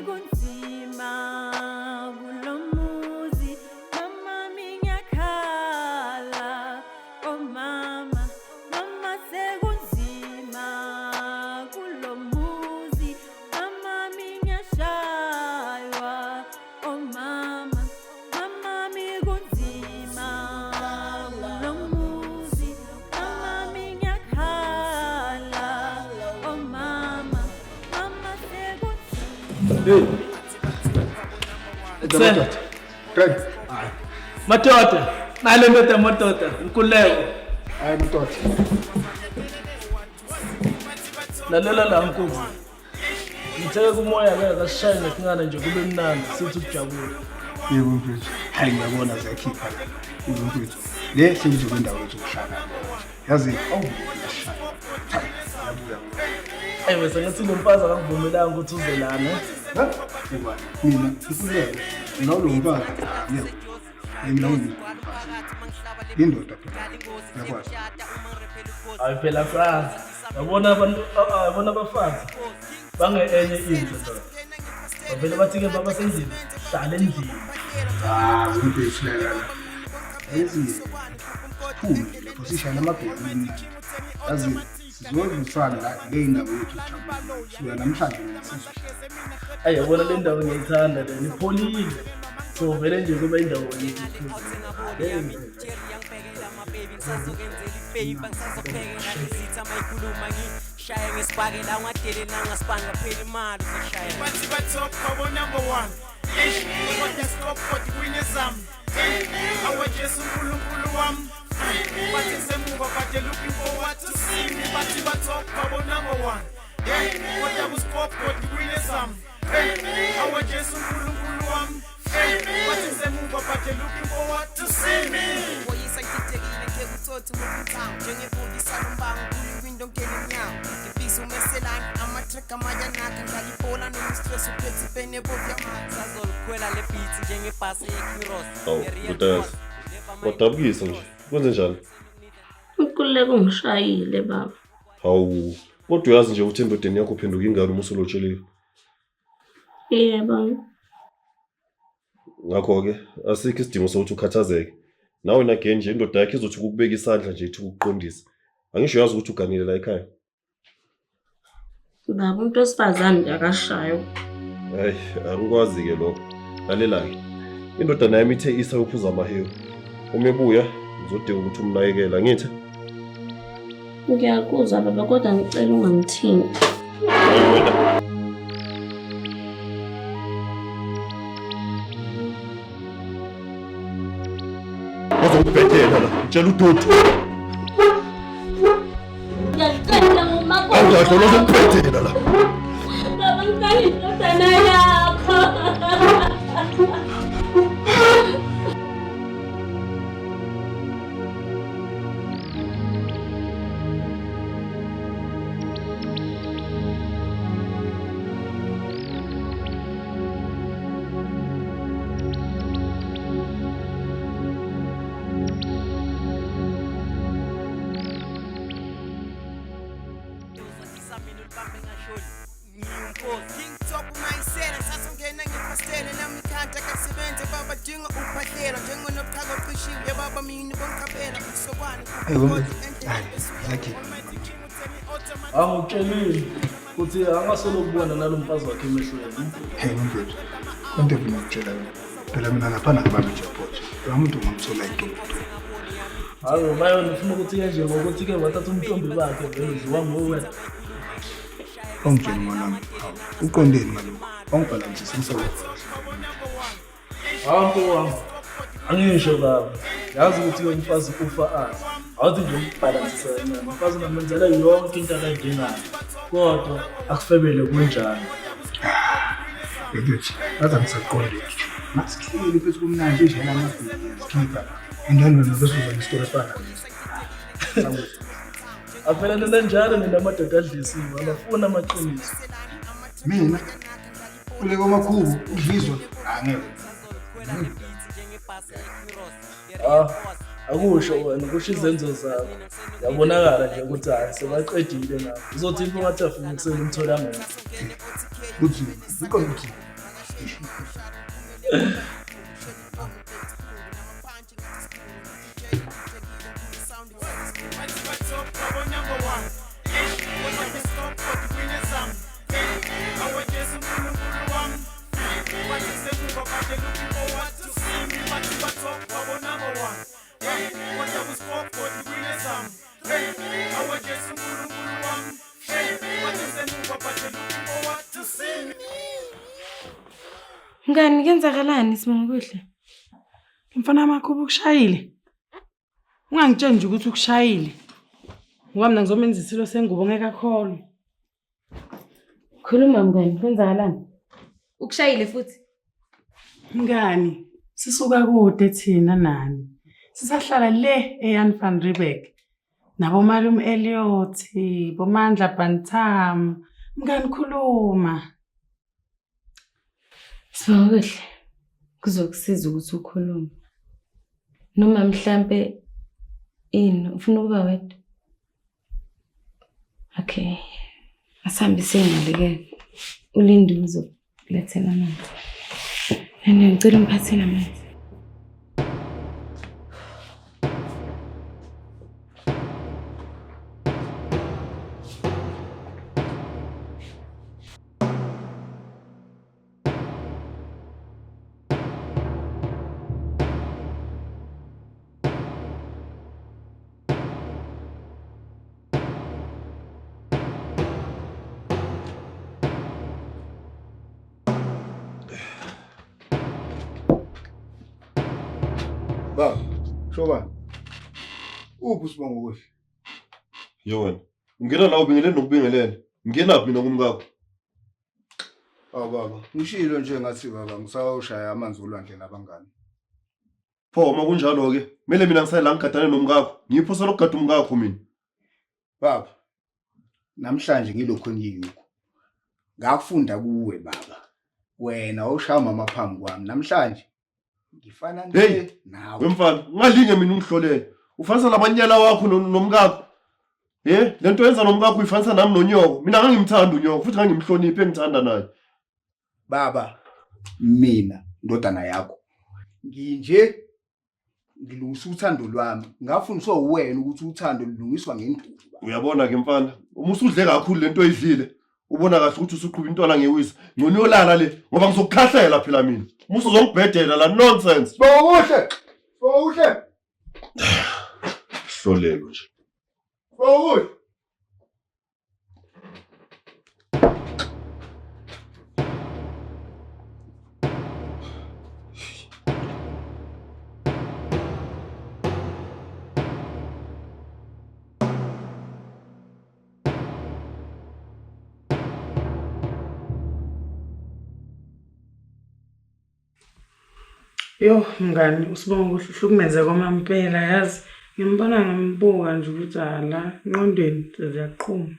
kunzima kulo muzi, mama ngiyakhala. Oh mama, mama sekunzima kulo muzi, mama ngiyashaywa. Oh mama, mama kunzima kulo muzi, mama ngiyakhala. Oh mama, mama sekunzima. Hey. Right. Madoda, nale ndoda madoda, Nkululeko. Hayi madoda. Lalela la nkunzi. Ngitheke kumoya ke kasishaye ngesingane nje kube mnandi sithi ukujabula. Yebo mfethu. Hayi ngiyabona ziyakhipha la. Yebo mfethu. Le sekuzoba indawo yethu yokuhlala. Yazi awu ngiyashaya. Hayi ngiyabuya. Hayi bese ngithi lo mfazi akakuvumelanga ukuthi uze lana. Ha? Ubani? Mina Nkululeko. Nawo lo mfazi. Yebo. Hayi mina ungimfazi. Indoda phela. Uyakwazi. Hayi phela sazi. Yabona abantu yabona abafazi bange enye into ndoda. Bavele bathi ke baba sendlini, hlala endlini. Ah, mfethu la la. Yazi phume lapho sishaya amabheki. Yazi sizodlusana la le ndawo yethu jabula. Suka namhlanje mina sizohlala. Ayi yabona le ndawo ngiyayithanda le, ipholile. So vele nje kuba indawo yethu. Shaye ngesibhakela ungadelela ngasibanga phela imali uzoshaya. Bathi ba-top babo number one. Eish, kodwa stop kodwa kwinezami. Awe Jesu uNkulunkulu wami. Bathi semuva but they looking forward to see me. Bathi ba-top babo number one. Yeah, kodwa ku-stop kodwa kwinezami. Awe Jesu uNkulunkulu wami. Bathi semuva but they looking forward to see me. Phoyisa ngididekile ngeke uthothe umuthango njengebhokisa lombango kule window ngene emnyango ngibhizi umeselane ama-track amayanaka ngidlala ibhola noma stress uphethe ipeni ebovu yamanzi sazolikhwela le beat njengebhasi ye-Kiros. Hawu, ndodakazi. Wadabukisa nje. Kwenze njani? Nkululeko ungishayile baba. Hawu, kodwa uyazi nje ukuthi endodeni yakho uphenduka ingane uma usulotsheliwe. Yebo. Ngakho-ke asikho isidingo sokuthi ukhathazeke. Nawe nageni nje indoda yakho izothi ukukubeka isandla nje ithi ukuqondisa. Angisho uyazi ukuthi uganile la ekhaya. Baba umuntu wesifazane nje akashayo. Hayi, angikwazi-ke lokho. Lalela-ke. Indodana yami ithe isa uphuza amahewu. Uma ebuya ngizodinga ukuthi umnakekele, angithi? Ngiyakuzwa baba kodwa ngicela ungangithinti. Hayi wena. Bazokubhedela la, ngitshela udoti. Ngiyacela ngomakoti. Awukahle bazokubhedela la. Baba ngicela indodana yakho. King Top ungayisela ngisasongena ngefastela nami ikhanda kasebenze baba dinga uphahlela njengonoqhaka ocishiwe baba mina bongiqaphela usokwane. Yebo mfethu. Hayi ziyakhipha. Angikutshelile ukuthi angasolo kubona nalo mfazi wakhe emehlweni. Hey mfethu. Konke mina ngikutshela yona. Phela mina laphana ngibambe jackpot. Lo muntu ngamthola intombi. Hayi bayona ufuna ukuthi ke nje ngokuthi ke wathatha umntombi bakhe vele udliwa nguwe. Ongitshela mwanami. Hawu, uqondeni ngalokho? Ongibhalansise ngisebenza. Hawu mfowami. Angisho baba. Yazi ukuthi ke umfazi ufa azi. Awuthi nje umbhalansise kancane. Umfazi ungamenzela yonke into akayidingayo. Kodwa akufebele kunjani. Mfethu, ngaze angisaqondi. Masihleli mfethu kumnandi nje la amabhili sikhipha. And then wena bese uza nesitori esifana nalesi. Aphela nina njalo nina madoda adlisiwe abafuna amaqiniso. Mina kule kwamakhubu udlizwa angeke. Ah, akusho wena kusho izenzo zakho. Yabonakala nje ukuthi hayi sebaqedile ngakho. Uzothi into ungathi afika ekuseni umthola ngekho. Kuthi uqonde ukuthi Mngani kuyenzakalani Sibongokuhle? Mfana makhuba ukushayile. Ungangitsheli nje ukuthi ukushayile. Ngoba mina ngizomenza isilo sengubo ngeke akholwe. Khuluma mngani, kwenzakalani? Ukushayile futhi? Mngani, sisuka kude thina nani. Sisahlala le eYan van Riebeeck. Nabo malume Elliot, boMandla Bantam. Mngani khuluma. Sibongokuhle, kuzokusiza ukuthi ukhulume. Noma mhlampe ini ufuna ukuba wedwa? Okay. Asihambe siyengale-ke. Ulinde uzokulethela amanzi. Nene ngicela umphathele amanzi. Baba, shobani. Uphi usibongo kuhle? Yo wena. Ungena la ubingelele nokubingelela. Ngingenaphi mina kumkakho? Awu baba, ngishilo nje ngathi baba ngisawushaya amanzi olwandle nabangani. Pho uma kunjalo-ke, kumele mina ngisale la ngigadane nomkakho. Ngiyiphosa lokugada umkakho mina. Baba, namhlanje ngilokhu engiyikho. Ngakufunda kuwe baba. Wena wawushaya umama phambi kwami. Namhlanje ngifana Hey, nje nawe. Wemfana, ungalinge mina ungihlolele. Ufanisa lamanyala wakho nomkakho. Eh, lento yenza nomkakho uyifanisa nami nonyoko. Mina ngangimthanda unyoko futhi ngangimhlonipha engithanda naye. Baba, mina ndodana yakho. Nginje ngilungisa uthando lwami. Ngafundiswa uwena ukuthi uthando lulungiswa ngenduku. Uyabona ke mfana, uma usudle kakhulu lento oyidlile, ubona kahle ukuthi usuqhuba intwana ngewisa. Ngcono uyolala le ngoba ngizokukhahlela phela mina. Uma usuzongibhedela la nonsense. Bongokuhle. Bongokuhle. Hlolelo nje. Bongokuhle. Yo mngani usibonga ukuthi uhlukumeze kwamampela yazi ngimbona ngimbuka nje ukuthi ala enqondweni seziyaqhuma.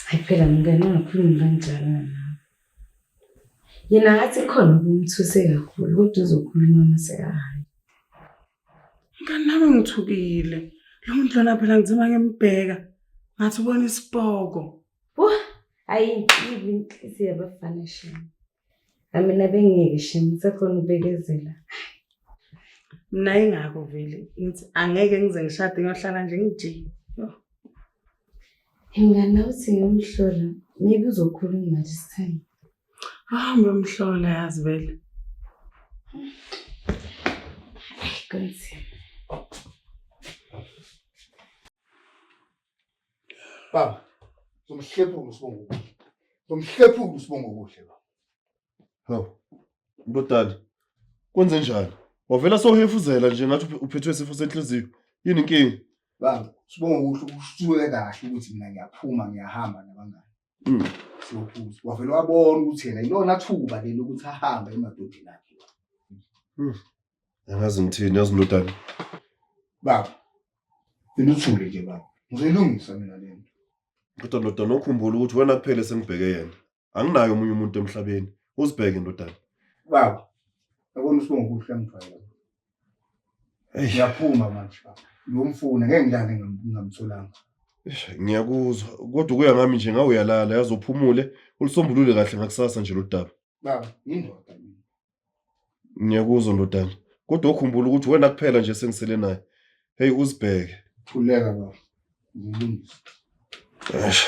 Hayi phela mngani ungakhulumi kanjalo nawe. Yena ngathi khona okumthuse kakhulu kodwa uzokhuluma uma sekahayi. Mngani nami ngithukile. Lo muntu lona phela ngizima ngimbheka ngathi ubona isipoko. Wah, hayi inhliziyo inhliziyo yabafana shem. Mina bengeke shem ngisakhona ukubekezela. Mina ingakho vele ngithi angeke ngize ngishade ngiyohlala nje ngije. Yo. Mngani nawe uthi ngiyomhlola maybe uzokhuluma this time. Ahambe umhlola yazi vele. Ayi kunzima. Baba, ngizomhlephula usibongo kuhle. Ngizomhlephula usibongo kuhle baba. Hawu. Ndodana. Kwenze njani? Wavela sowuhefuzela nje ngathi uphethwe isifo senhliziyo. Yini inkinga? Baba, sibongo kuhle usuke kahle ukuthi mina ngiyaphuma ngiyahamba nabangani. Siyophuza. Wavele wabona ukuthi yena ilona thuba leli ukuthi ahambe emadodeni akhe. Angazi ngithini yazi ndodana. Baba, mina uthule nje baba. Ngizoyilungisa mina le nto. Kodwa ndodana ukhumbule ukuthi wena kuphela esengibheke yena. Anginaye omunye umuntu emhlabeni. Uzibheke ndodana. Baba, yabona usibongo kuhle angijwayela. Eish. Ngiyaphuma manje baba. Ngiyomfuna ngeke ngilale ngingamtholanga. Eish, Ngiyakuzwa kodwa kuya ngami nje ngawe uyalala yazi uphumule ulisombulule kahle ngakusasa nje lo daba. Baba, yindoda mina. Ngiyakuzwa ndodana. Kodwa ukhumbula ukuthi wena kuphela nje sengisele naye. Hey uzibheke. Khuleka baba. Ngilungise. Eish.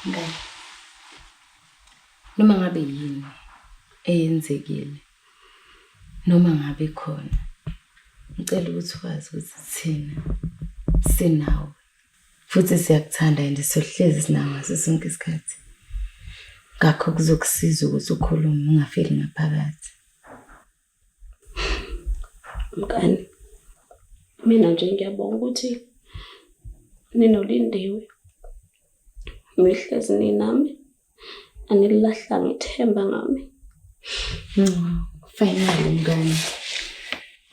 Mngani, noma ngabe yini eyenzekile, noma ngabe khona, ngicela ukuthi wazi ukuthi thina sinawe futhi siyakuthanda and sohlezi sinawe ngaso sonke isikhathi. Ngakho kuzokusiza ukuthi ukhulume ungafeli ngaphakathi. Mngani, mina nje ngiyabonga ukuthi ninoLindiwe. Nihlezi ninami, anilahlanga ithemba ngami. Finally mngani,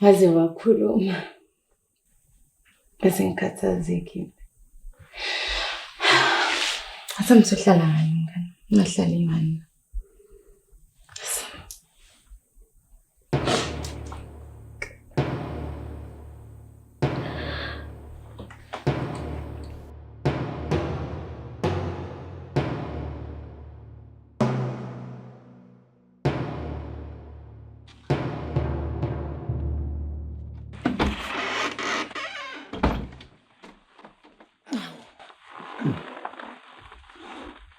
waze wakhuluma. Bese ngikhathazekile. Asambe sohlala ngani mngani, ungahlali ngani.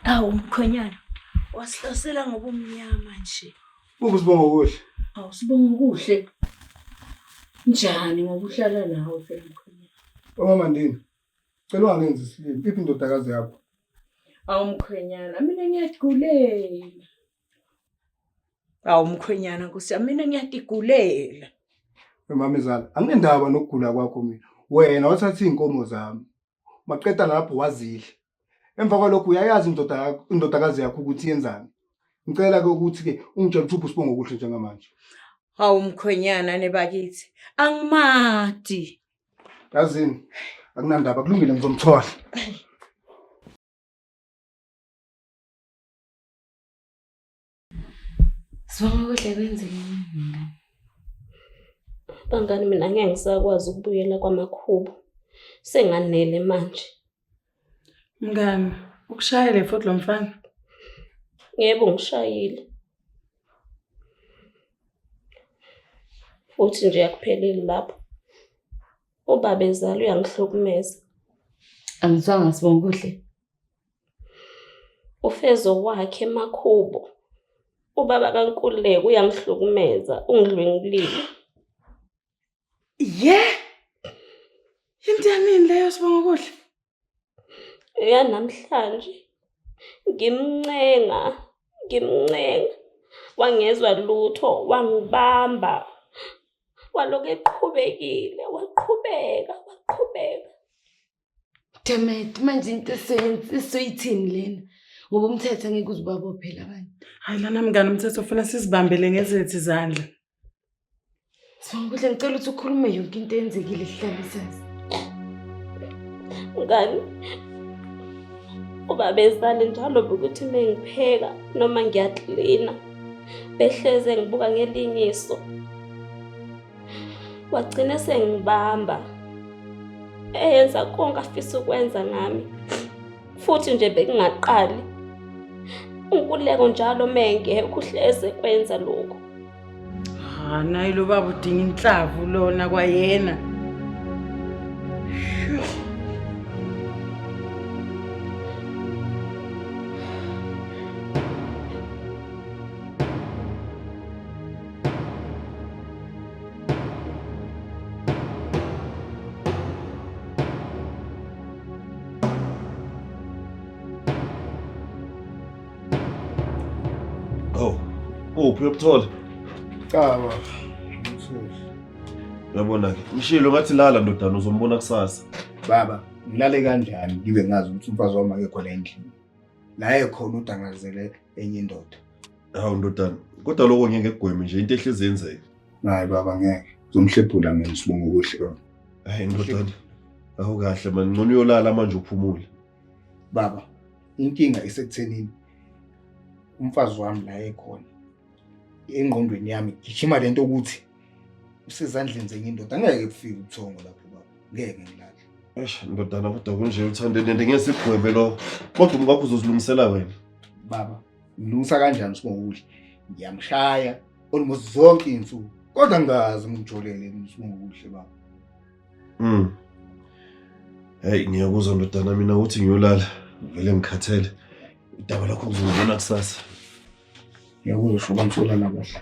Awu mkhwenyana, wasihlasela ngobumnyama nje. Bubu sibonga okuhle. Awu sibonga okuhle. Njani ngoba uhlala nawe phela mkhwenyana. Mama Ndini, cela ungangenzi isilima. Iphi indodakazi yakho? Awu mkhwenyana, mina ngiyadigulela. Awu mkhwenyana Nkosi yami, mina ngiyadigulela. Mamezala, anginendaba nokugula kwakho mina. Wena wathatha iy'nkomo zami. Maqeda lapho wazidla. Emva kwalokho uyayazi indoda yakho, indodakazi yakho ukuthi yenzani. Ngicela ke ukuthi ke ungitshele ukuthi uphi uSibongo kuhle njengamanje. Hawu mkhwenyana nebakithi, angimadi. Yazini, akunandaba kulungile ngizomthola. Sibonga kuhle kwenzeke mngani. Bangani mina ngeke ngisakwazi ukubuyela kwaMakhubo. Senganele manje. Mngani, ukushayele futhi lo mfana. Yebo ngishayile. Futhi nje akupheleli lapho. Ubabezala uyangihlukumeza. Angizwanga sibonga kuhle. Ufezo wakhe Makhubo. Ubaba kaNkululeko uyangihlukumeza, ungidlwengulile. Ye! Into yanini leyo sibonga kuhle? Eyanamhlanje ngimncenga, ngimncenga. Wangezwa lutho, wangibamba. Walokhu eqhubekile, waqhubeka, waqhubeka. Damn it, manje into esoyithini lena? Ngoba umthetho angeke uze ubabophele abantu. Hayi lana mngani umthetho ufuna sizibambele ngezethu izandla. Sibongokuhle ngicela ukuthi ukhulume yonke into eyenzekile sihlale sazi. Mngani, ubabezale njalo bekuthi uma ngipheka noma ngiyaklina behleze ngibuka ngelinye iso. Wagcina sengibamba eyenza konke afisa ukwenza ngami futhi nje bekungaqali uNkululeko njalo mengekho uhleze kwenza lokhu. Ha naye lo baba udinga inhlavu lona kwayena. Oh, uphi uyobuthola? Cha baba. Uyabona ke, mshilo ngathi lala ndodana uzombona kusasa. Baba, ngilale kanjani ngibe ngazi ukuthi umfazi wami akekho la endlini. La ekhona udangazele enye indoda. Hawu ndodana, kodwa lokho ngeke kugweme nje into ehlezi yenzeka. Hayi baba ngeke. Uzomhlephula mina sibonga okuhle baba. Hayi ndodana. Awu kahle man, ngcono uyolala manje uphumule. Baba, inkinga isekuthenini. Umfazi wami la ekhona. Engqondweni yami gijima lento ukuthi usezandleni zenye indoda ngeke kufike ubuthongo lapho baba. Ngeke ngilale. Eish ndodana kodwa kunje uthandeni ngeke sigwebe lo. Kodwa umkakho uzozilungisela wena. Baba, ngilungisa kanjani uSibongokuhle? Ngiyamshaya almost zonke izinsuku. Kodwa ngingaze ngimjolele uSibongokuhle baba. Hey ngiyakuzwa ndodana mina uthi ngiyolala. Ngivele ngikhathele. Udaba lakho ngizolubona kusasa. Ngiyakuzwa shuba ngizolala kahle.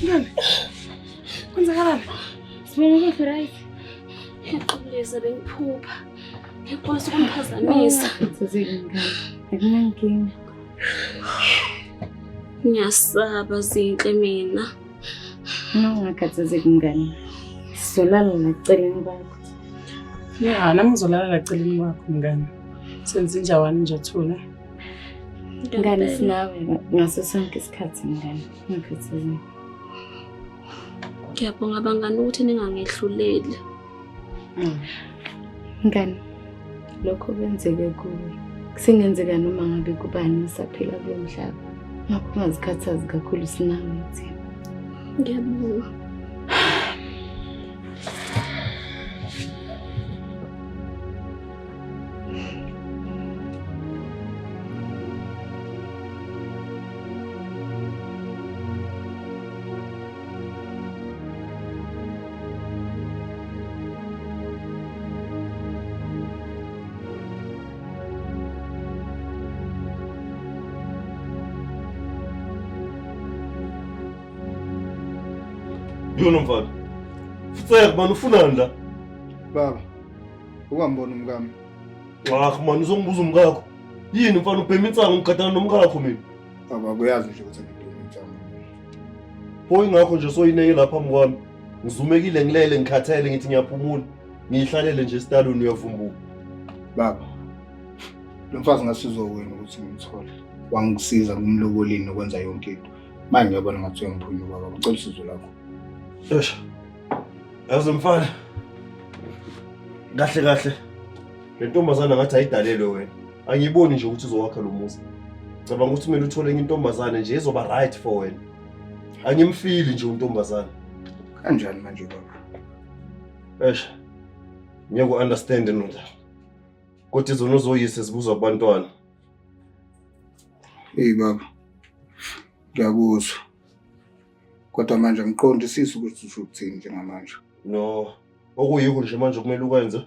Mntwana, kwenzakalani? Sibongokuhle right? Ngiyaxolisa bengiphupha. Ngiyaxolisa ukumphazamisa. Khathazeki mngani, akunankinga. Ngiyasaba Zinhle mina. Uma ungakhathazeki mngani, sizolala la eceleni kwakho. Ya, nami ngizolala la eceleni kwakho mngani. Senze injawana nje thula. Mngani sinawe ngaso sonke isikhathi mngani, ungakhathazeki. Ngiyabonga bangani ukuthi ningangehluleli. Mngani, lokho kwenzeke kuwe. Kusengenzeka noma ngabe kubani osaphila kulo mhlaba. Ngakho ungazikhathazi kakhulu sinawe thina. Ngiyabonga. Yona mfana. Futsek man ufunani la? Baba, ungamboni umkami. Ah man uzongibuza umkakho. Yini mfana ubhema insangu ngigadana nomkakho mina. Baba kuyazi nje ukuthi ngiduma insangu. Pho ingakho nje soyineke lapha phambi kwami. Ngizumekile ngilele ngikhathele ngithi ngiyaphumula. Ngiyihlalele nje esitalweni uyavumbuka. Baba, lo mfazi ngasizwa wena ukuthi ngimthole. Wangisiza ngumlobolini nokwenza yonke into. Manje ngiyabona ngathi uyangiphunyuka baba. Ngicela usizo lakho. Eish. Yazi mfana. Kahle kahle. Le ntombazana ngathi ayidalelwe wena. Angiboni nje ukuthi uzowakha lo muzi. Cabanga ukuthi kumele uthole enye intombazane nje ezoba right for wena. Angimfili nje untombazane. Kanjani manje baba? Eish. Ngeke u-understand ndoda. Kodwa izono zoyise zibuzwa kubantwana. Hey baba. Ngiyakuzwa. Kodwa manje angiqondisisi ukuthi usho ukuthini njengamanje. No, okuyikho nje manje okumele ukwenze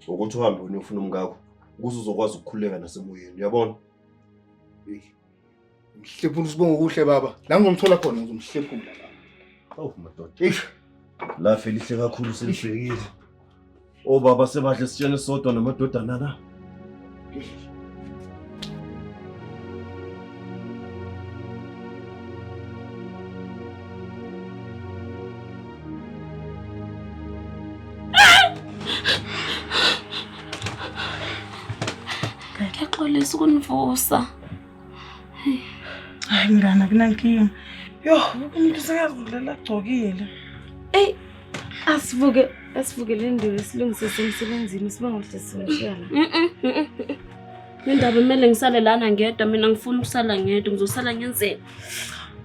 ukuthi uhambe wena uyofuna umkakho ukuze uzokwazi ukukhululeka nasemoyeni, uyabona? Ngihlephula uSibongokuhle baba. La ngizomthola khona ngizomhlephula baba. Awu madoda. Eish. Lafe lihle kakhulu selibhekile. Obaba sebadle sitsheni sodwa namadodana la. Ngiyaxolisa ukunivusa. Hayi mngani akunankinga. Yo, umuntu sekazidlela agcokile. Ey, asivuke, asivuke le ndebe silungise semsebenzini Sibongokuhle sizomshiya la. Indaba kumele ngisale lana ngedwa mina ngifuna ukusala ngedwa ngizosala ngenzeni.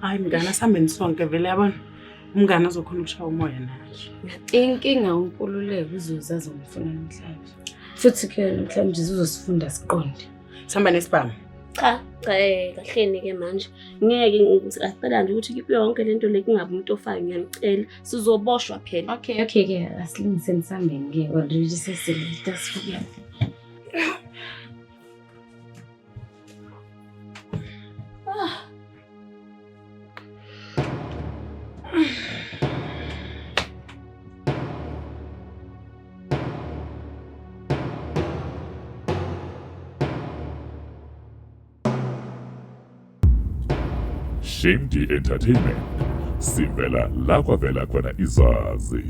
Hayi mngani, asihambeni sonke vele yabona. Umngani azokhona ukushaya umoya naye. Inkinga uNkululeko uzoze azongifuna namhlanje. Futhi ke namhlanje uzosifunda siqonde. Sihamba nesibhamu. Cha, cha kahleni-ke manje. Ngeke ngisacela nje ukuthi kuyo yonke lento le kungabi umuntu ofayo ngiyanicela. Sizoboshwa phela. Okay, okay ke asilungiseni sihambeni ke already sesilita sifike. Shame D Entertainment sivela la kwavela khona izazi.